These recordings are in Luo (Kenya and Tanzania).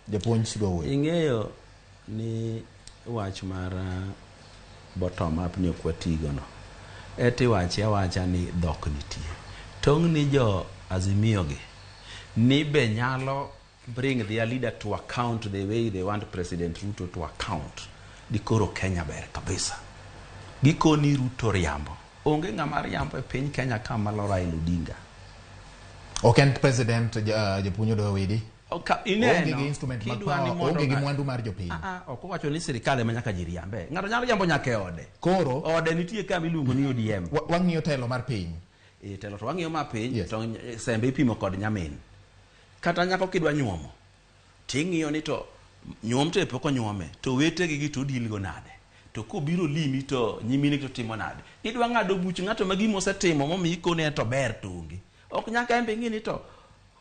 Japuonj dwa wuoyo. Ing'eyo ni wach mar bottom up ni ok watigo no. Eti wache awacha ni dhok nitie. Tong' ni jo Azimio gi ni be nyalo bring their leader to account the way they want President Ruto to account. Dikoro Kenya ber kabisa. Gikoni Ruto riambo. Onge ng'ama riambo e piny Kenya ka malo Raila Odinga. Ok en president japuonj Odoyo Widi. Ineno, Onge gi instrument mag kidwa ni power, mondo onge gi ng'ato- mwandu mar jopiny. Ah, ah, ok owacho ni sirikal ema nyaka ji riambe. Ng'ato nyalo riambo nyaka e ode. Koro Ode nitie kama iluongo ni ODM. Wang'iyo telo mar piny. E, telo to wang'iyo ma piny Yes. to sembe ipimo kod nyamin. Kata nyako kidwa nyuomo, ting'iyo ni to nyuom to e pok onyuome, to wetegi gi to odil go nade? To kobiro limi to nyimine to timo nade? Idwa ng'ado buch ng'ato ma gima osetimo momiyo ikone to ber to onge. Ok nyaka en be ing'i ni to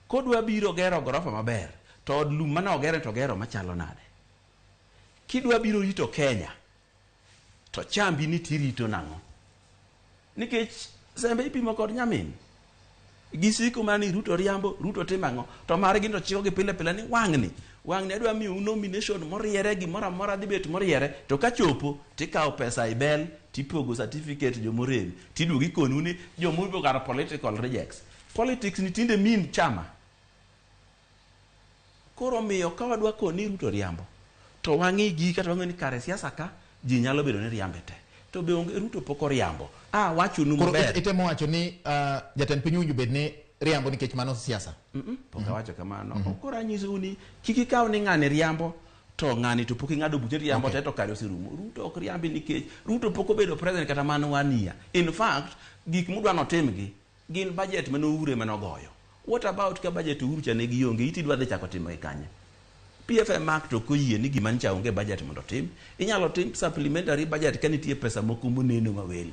kodwa biro gero gorofa maber, to od lum mane ogere to ogero machalo nade? Kidwa biro rito Kenya, to chambi ni tirito nang'o? Nikech sembe ipimo kod nyamin. Gisiko mana ni Ruto riambo, Ruto timo ang'o? To margi to chikogi pile pile ni wang'ni, wang'ni adwa miyou nomination moriere, gimoro amora dhi bet moriere. To kachopo, tikawo pesa ibel, tipogo certificate jomorem, tiduogo ikonu ni jomorumo kar political rejects. Politics ni tinde mean chama. Koro omiyo ka wadwa koni Ruto riambo, to wang'i gi kata wang'e ni kare siasa ka ji nyalo bedo ni riambe te. To be onge Ruto pok oriambo. Ah, wachonu Koro maber. itemo wacho ni jatend piny owinjo bed ni riambo nikech mano siasa. Pok awacho kamano. Koro anyisou ni kik ikaw ni ng'ani riambo to ng'ani to pok ing'ado buche riambo te to kare oserumo. Ruto ok riambi nikech Ruto pok obedo president kata mana one year. In fact, gik mudwa notimgi gin budget mane Uhuru ema nogoyo. What about ka budget Uhuru cha ne gionge, iti idwa dhi chako timo gi kanye? PFM Act ok oyie ni gima ncha onge budget mondo otim. Inyalo tim supplementary budget ka nitie pesa moko moneno mawelo.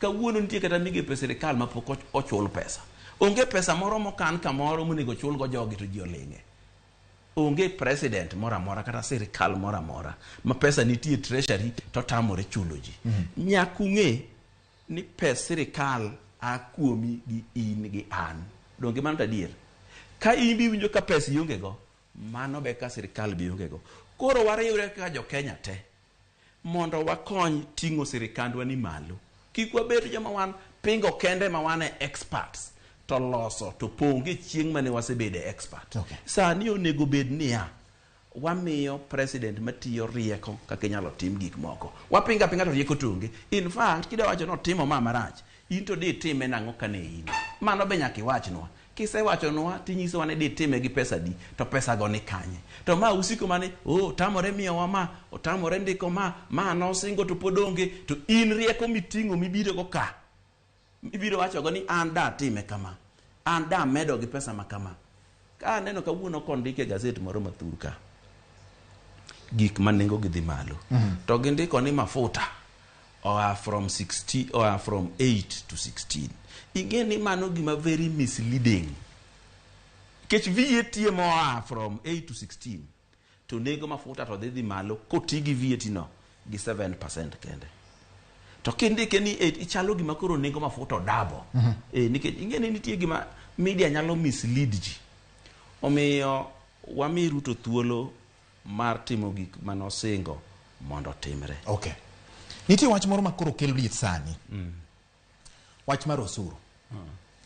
Kawuono nitie kata migepe sirikal ma pok ochul pesa. Onge pesa moro mokan kamoro monego ochulgo jogi to ji oling'e. Onge president moro amora kata sirikal moro amora ma pesa nitie treasury to tamore chulo ji. Nyaka ung'e ni pes sirikal a kuomi gi in gi an. Donge mano to adier? Ka in be iwinjo ka pes ionge go, mano be ka sirikal be ionge go. Koro wariwre kaka jo Kenya te mondo wakony ting'o sirikandwa ni malo. Kik wabed joma wan pingo kende ma wan e experts to loso to ponge chieng' mane wasebede expert. Sani onego bed niya, wamiyo president matiyo rieko kaka inyalo tim gik moko. Wapinga pinga to rieko to onge. In fact, kidwa wacho ni otimo ma marach, in to di time nang'o kane in? Mano be nyaka iwachnwa. Kisewachonwa tinyisowa ni di time gi pesa di, to pesa go ni kanye? To ma usiko mane, oh, otamore miyowa ma, otamore ndiko ma, ma nosingo to pod onge, to in rieko miting'o mibiro go ka, ibiro wacho go ni an da time kama, an da medo gi pesa ma kama. Ka aneno kawuono kondike e gazet moro mathur ka, gik ma nengo gi dhi malo. To gindiko ni mafuta oa from 60, oa from 8 to 16. Ing'e ni mano gima very misleading. Nikech VAT moa from 8 to 16, to nengo mafuta to dhi dhi malo koti gi VAT no gi 7% kende. To kindike ni 8, ichalo gima koro nengo mafuta odabo. Nikech ing'e ni nitie gima media nyalo mislead ji. Omiyo wami Ruto thuolo mar timo gik manosingo mondo otimre. Okay. Nitie wach moro ma koro kelo liet sani. Wach mar osuru.